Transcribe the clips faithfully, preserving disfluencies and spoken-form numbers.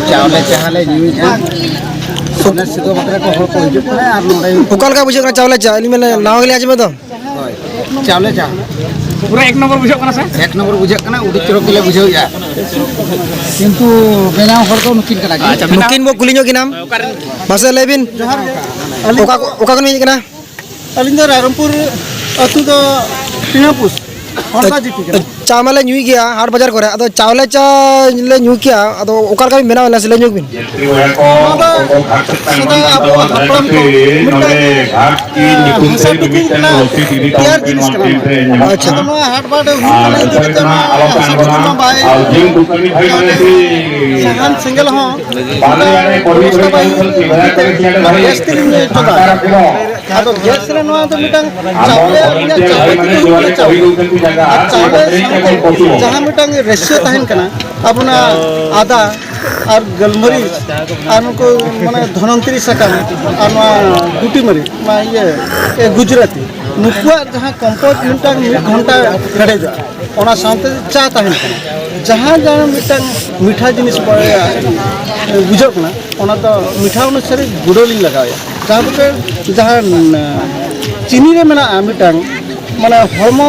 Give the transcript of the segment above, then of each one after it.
ᱪᱟᱣᱞᱮ ᱪᱟ ᱞᱮ ᱧᱩᱭᱮᱫᱼᱟ᱾ ᱚᱱᱟ ᱥᱤᱫᱷᱟᱹ ᱵᱟᱠᱷᱨᱟ ᱠᱚ ᱦᱚᱲ ᱠᱚ ᱦᱤᱡᱩᱜ ᱠᱟᱱᱟ ᱟᱨ ᱱᱚᱰᱮ ᱚᱠᱟ ᱞᱮᱠᱟ ᱵᱩᱡᱷᱟᱹᱜ ᱠᱟᱱᱟ ᱪᱟᱣᱞᱮ ᱪᱟ? ᱟᱹᱞᱤᱧ ᱢᱟᱱᱮ ᱱᱟᱣᱟ ᱜᱮᱞᱤᱧ ᱟᱸᱡᱚᱢ ᱮᱫᱟ᱾ ᱦᱳᱭ, ᱪᱟᱣᱞᱮ ᱪᱟ᱾ ᱯᱩᱨᱟᱹ ᱮᱠ ᱱᱚᱢᱵᱚᱨ ᱵᱩᱡᱷᱟᱹᱜ ᱠᱟᱱᱟ ᱥᱮ? ᱮᱠ ᱱᱚᱢᱵᱚᱨ ᱵᱩᱡᱷᱟᱹᱜ ᱠᱟᱱᱟ, ᱟᱹᱰᱤ ᱪᱚᱨᱚᱠ ᱜᱮᱞᱮ ᱵᱩᱡᱷᱟᱹᱣᱮᱫᱼᱟ᱾ ᱠᱤᱱᱛᱩ ᱵᱮᱱᱟᱣ ᱦᱚᱲ ᱫᱚ ᱱᱩᱠᱤᱱ ᱠᱟᱱᱟ ᱠᱤᱱ᱾ ᱟᱪᱪᱷᱟ, ᱱᱩᱠᱤᱱ ᱵᱚ ᱠᱩᱞᱤ ᱧᱚᱜ ᱠᱤᱱᱟ᱾ ᱢᱟᱥᱮ ᱞᱟᱹᱭ ᱵᱤᱱ, ᱡᱚᱦᱟᱨ ᱜᱮ᱾ ᱚᱠᱟ, ᱚᱠᱟ ᱠᱷᱚᱱ ᱵᱤᱱ ᱦᱮᱡ ᱠᱟᱱᱟ? ᱟᱹᱞᱤᱧ ᱫᱚ ᱨᱟᱭᱨᱚᱝᱯᱩᱨ ᱟᱹᱛᱩ ᱫᱚ ᱯᱤᱲᱟᱹᱯᱩᱥ, ᱦᱚᱲᱫᱟ ᱡᱤᱯᱤ ᱠᱟᱱᱟ᱾ ᱪᱟ ᱢᱟᱞᱮ ᱧᱩᱭ ᱜᱮᱭᱟ ᱦᱟᱴ ᱵᱟᱡᱟᱨ ᱠᱚᱨᱮ, ᱟᱫᱚ ᱪᱟᱣᱞᱮ ᱪᱟ ᱞᱮ ᱧᱩ ᱠᱮᱭᱟ, ᱟᱫᱚ ᱚᱠᱟ ᱞᱮᱠᱟ ᱵᱤᱱ ᱵᱮᱱᱟᱣ ᱮᱫᱟ ᱥᱮ ᱞᱟᱹᱭ ᱧᱚᱜ ᱵᱤᱱ? ᱱᱚᱣᱟ ᱫᱚ ᱥᱮᱫᱟᱭ ᱟᱵᱚ ᱦᱟᱯᱲᱟᱢ ᱠᱚ ᱢᱤᱫᱴᱟᱝ, ᱦᱮᱸ, ᱦᱟᱥᱟ ᱴᱩᱠᱩᱡ ᱨᱮᱱᱟᱜ ᱛᱮᱭᱟᱨ ᱡᱤᱱᱤᱥ ᱠᱟᱱᱟ ᱱᱚᱣᱟ᱾ ᱟᱪᱪᱷᱟ᱾ ᱟᱫᱚ ᱱᱚᱣᱟ ᱦᱟᱴ ᱵᱟᱴ ᱦᱩᱭ ᱠᱟᱱᱟ ᱤᱫᱤ ᱠᱟᱛᱮ ᱱᱚᱣᱟ ᱦᱟᱥᱟ ᱴᱩᱠᱩᱡ ᱢᱟ ᱵᱟᱭ, ᱥᱟᱦᱟᱱ ᱥᱮᱸᱜᱮᱞ ᱦᱚᱸ ᱵᱮᱵᱚᱥᱛᱷᱟ ᱵᱟᱭ ᱦᱩᱭ ᱠᱟᱱᱟ᱾ ᱜᱮᱥ ᱛᱮᱞᱤᱧ ᱡᱚᱜᱟ᱾ ᱟᱫᱚ ᱜᱮᱥ ᱨᱮ ᱱᱚᱣᱟ ᱫᱚ ᱢᱤᱫᱴᱟᱝ ᱪᱟᱣᱞᱮ ᱨᱮᱭᱟᱜ ᱪᱟᱣᱞᱮ ᱛᱮᱜᱮ ᱦᱩᱭᱩᱜ ᱠᱟᱱᱟ ᱪᱟᱣᱞᱮ᱾ ᱟᱨ ᱪᱟᱣᱞᱮ ᱥᱟᱶᱛᱮ ᱡᱟᱦᱟᱸ ᱢᱤᱫᱴᱟᱝ ratio ᱛᱟᱦᱮᱱ ᱠᱟᱱᱟ, ᱟᱵᱚᱱᱟᱜ ᱟᱫᱟ ᱟᱨ ᱜᱳᱞᱢᱟᱹᱨᱤᱪ ᱟᱨ ᱱᱩᱠᱩ ᱢᱟᱱᱮ ᱫᱷᱚᱱᱚᱱᱛᱨᱤ ᱥᱟᱠᱟᱢ ᱟᱨ ᱱᱚᱣᱟ ᱜᱩᱴᱤ ᱢᱟᱹᱨᱤᱪ, ᱱᱚᱣᱟ ᱤᱭᱟᱹ, ᱮ, ᱜᱩᱡᱽᱨᱟᱹᱛᱤ, ᱱᱩᱠᱩᱣᱟᱜ ᱡᱟᱦᱟᱸ compost ᱢᱤᱫᱴᱟᱝ ᱢᱤᱫ ᱜᱷᱚᱱᱴᱟ ᱦᱮᱰᱮᱡᱚᱜᱼᱟ, ᱚᱱᱟ ᱥᱟᱶᱛᱮ ᱪᱟ ᱛᱟᱦᱮᱱ ᱠᱟᱱᱟ᱾ ᱡᱟᱦᱟᱸ ᱡᱟᱦᱟᱸ ᱢᱤᱫᱴᱟᱝ ᱢᱤᱴᱷᱟ ᱡᱤᱱᱤᱥ ᱵᱩᱡᱷᱟᱹᱜ ᱠᱟᱱᱟ, ᱚᱱᱟ ᱫᱚ ᱢᱤᱴᱷᱟ ᱚᱱᱩᱥᱟᱨᱮ ᱜᱩᱰᱟᱹ ᱞᱤᱧ ᱞᱟᱜᱟᱣᱮᱫᱼᱟ᱾ ᱡᱟᱦᱟᱸ ᱠᱚᱛᱮ ᱡᱟᱦᱟᱸ, ᱩᱸ, ᱪᱤᱱᱤ ᱨᱮ ᱢᱮᱱᱟᱜᱼᱟ ᱢᱤᱫᱴᱟᱝ, ᱢᱟᱱᱮ ᱦᱚᱲᱢᱚ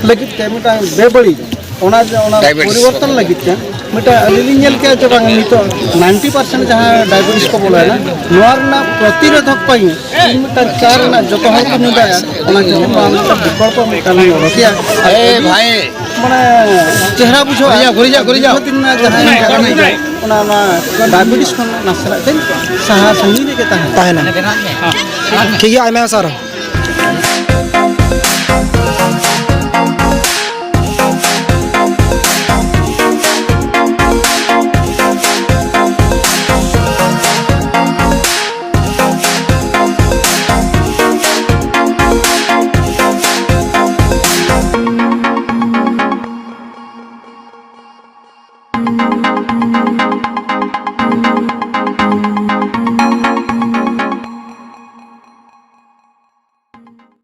ᱞᱟᱹᱜᱤᱫ ᱛᱮ ᱢᱤᱫᱴᱟᱝ ᱵᱮᱵᱟᱹᱲᱤᱡ, ᱚᱱᱟ, ᱚᱱᱟ ᱰᱟᱭᱵᱮᱴᱤᱥ᱾ ᱯᱚᱨᱤᱵᱚᱨᱛᱚᱱ ᱞᱟᱹᱜᱤᱫ ᱛᱮ ᱢᱤᱫᱴᱟᱝ ᱟᱹᱞᱤᱧ ᱞᱤᱧ ᱧᱮᱞ ᱠᱮᱜᱼᱟ ᱡᱮ ᱵᱟᱝ ᱱᱤᱛᱚᱜ ninety percent ᱡᱟᱦᱟᱸ ᱰᱟᱭᱵᱮᱴᱤᱥ ᱠᱚ ᱵᱚᱞᱚᱭᱮᱱᱟ, ᱱᱚᱣᱟ ᱨᱮᱱᱟᱜ ᱯᱨᱚᱛᱤᱨᱳᱫᱷᱚᱠ ᱯᱟᱹᱦᱤᱞ ᱤᱧ ᱢᱤᱫᱴᱟᱝ ᱪᱟ ᱨᱮᱱᱟᱜ ᱡᱚᱛᱚ ᱦᱚᱲ ᱠᱚ ᱧᱩ ᱫᱟᱲᱮᱭᱟᱜᱼᱟ, ᱚᱱᱟ ᱡᱚᱢ ᱢᱟ ᱢᱤᱫᱴᱟᱝ ᱵᱤᱠᱚᱞᱯᱚ ᱢᱤᱫᱴᱟᱝ ᱞᱤᱧ ᱚᱰᱚᱠᱮᱜᱼᱟ᱾ ᱟᱨ ᱮ ᱟᱹᱰᱤ ᱵᱷᱟᱭ᱾ ᱢᱟᱱᱮ ᱪᱮᱦᱨᱟ ᱵᱩᱡᱷᱟᱹᱜᱼᱟ᱾ ᱜᱩᱨᱤᱡᱟ, ᱜᱩᱨᱤᱡᱟ, ᱜᱩᱨᱤᱡᱟ᱾ ᱫᱤᱱ ᱨᱮᱱᱟᱜ ᱡᱟᱦᱟᱸ ᱚᱱᱟ, ᱚᱱᱟ ᱰᱟᱭᱵᱮᱴᱤᱥ ᱠᱷᱚᱱ ᱱᱟᱥᱮᱱᱟᱜ ᱫᱚᱧ ᱥᱟᱦᱟ ᱥᱟᱺᱜᱤᱧ ᱨᱮᱜᱮ ᱛᱟᱦᱮᱱᱟ᱾ ᱛᱟᱦᱮᱱᱟ᱾ ᱴᱷᱤᱠ ᱜᱮᱭᱟ, ᱟᱭᱢᱟ ᱥᱟᱨᱦᱟᱣ᱾